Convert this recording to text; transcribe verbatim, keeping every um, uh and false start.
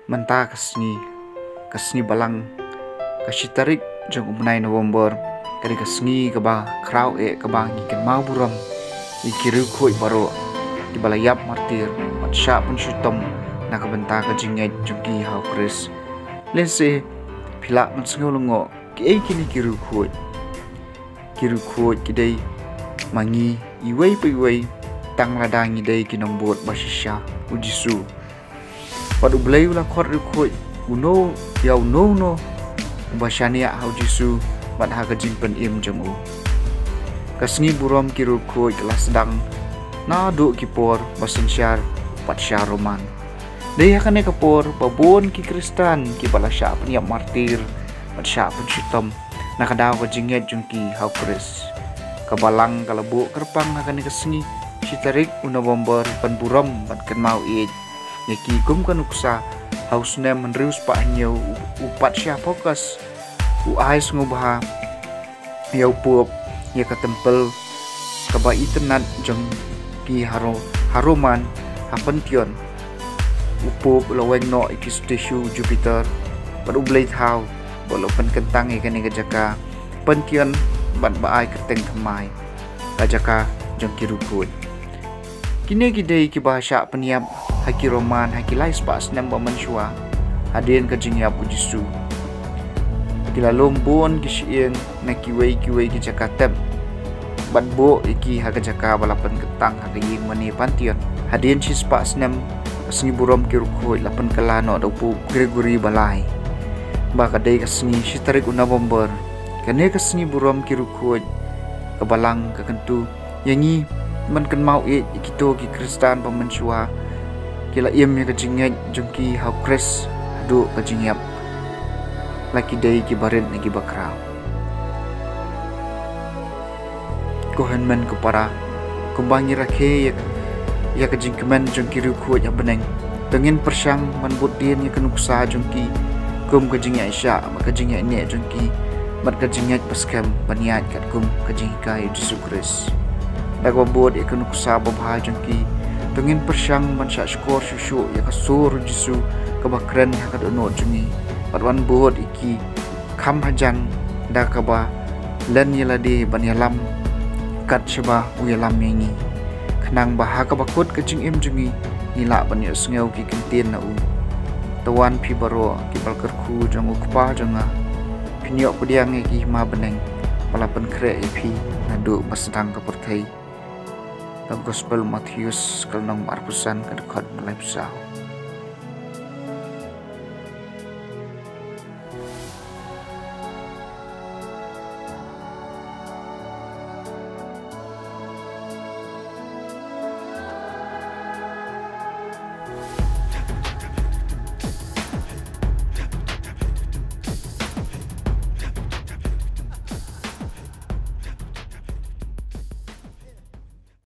Mynta ka sngi, ka sngi Balang, ka shi tarik jong u bnai November, ka dei ka sngi kaba khraw eh kaba ngi kynmaw burom ïa ki riewkhuid baroh kiba la ïap martir bad shah pynshitom na ka bynta ka jingngeit jong ki ha u Khrist. Lehse phi lah ban sngew lyngngoh, kiei kine ki riewkhuid? Ki riewkhuid ki dei ma ngi iwei pa iwei, tang lada ngi dei ki nongbud ba shisha u Jisu. Bad U Blei u la khot riewkhuid uno ïa uno uno uba shaniah ha u Jisu bad ha ka jingpynim jong u. Ka sngi burom ki riewkhuid ka la sdang naduh ki por ba synshar patsha Roman. Dei ha kane ka por ba bun ki Khristan kiba la shah pynïap martir bad shah pynshitom na ka daw ka jingngeit jong ki ha u Khrist. Ka Balang ka la buh kyrpang ha kane ka sngi shi tarik u November ban burom bad kynmaw ïeit ïa ki kum ka nuksa ha u snem hynriew spah hynñiew u, u patsha Phocas u ai sngewbha ïa u Pope ïa ka templ kaba itynnad jong ki ha Ro-, ha Roman ha Pantheon. U Pope u la weng noh ïa ki statue Jupiter bad U Blei thaw, bad u la pynkyntang ïa kane ka jaka Pantheon bad ba ai kyrteng thymmai, ka jaka jong ki riewkhuid. Kine ki dei kiba shah pynïap ha ki Roman ha ki lai spah snem ba mynshuwa hadien ka jingïap u Jisu. Ki la lum bun ki shyieng na kiwei kiwei ki jaka tep bad buh ïa ki ha ka jaka ba la pynkyntang ha ka ïing mane Pantheon. Hadien shi spah snem, ka sngi burom ki riewkhuid la pynkylla noh da u Pope Gregory ba lai ba ka dei ka sngi shi tarik u November. Kane ka sngi burom ki riewkhuid, ka Balang ka kyntu ïa ngi ban kynmaw ïeit ïa kito ki Khristan ba mynshuwa ki la im ïa ka jingngeit jong ki ha u Khrist haduh ka jingïap, la ki dei kiba rit ne kiba khraw. Ko hynmen ko para, kumba ngi rakhe ïa, ïa ka jingkmen jong ki riewkhuid ha bneng, to ngin pyrshang ban bud dien ïa ka nuksa jong ki kum ka jingïaishah bad ka jingïaineh jong ki bad ka jingngeit ba skhem ban ïaid katkum ka jinghikai u Jisu Khrist. Da kaba bud ïa ka nuksa babha jong ki, to ngin pyrshang ban shah shkor shuh shuh ïa ka sur u Jisu kaba kren ha ka dohnud jong ngi bad ban bud ïa ki kham hajan da kaba len ïa lade ban ïalam kat shaba u ïalam ïa ngi, khnang ba ha kaba kut ka jingim jong ngi, ngi lah ban ïohsngew ki ktien na u. To wan phi baroh ki ba la kyrkhu jong u Kpa jong nga, phin ïoh pdiang ïa ki hima bneng ba la pynkhreh ïa phi naduh ba sdang ka pyrthei. Ka Gospel Mathaios ka lynnong ba arphew san, ka dkhot ba laiphew saw.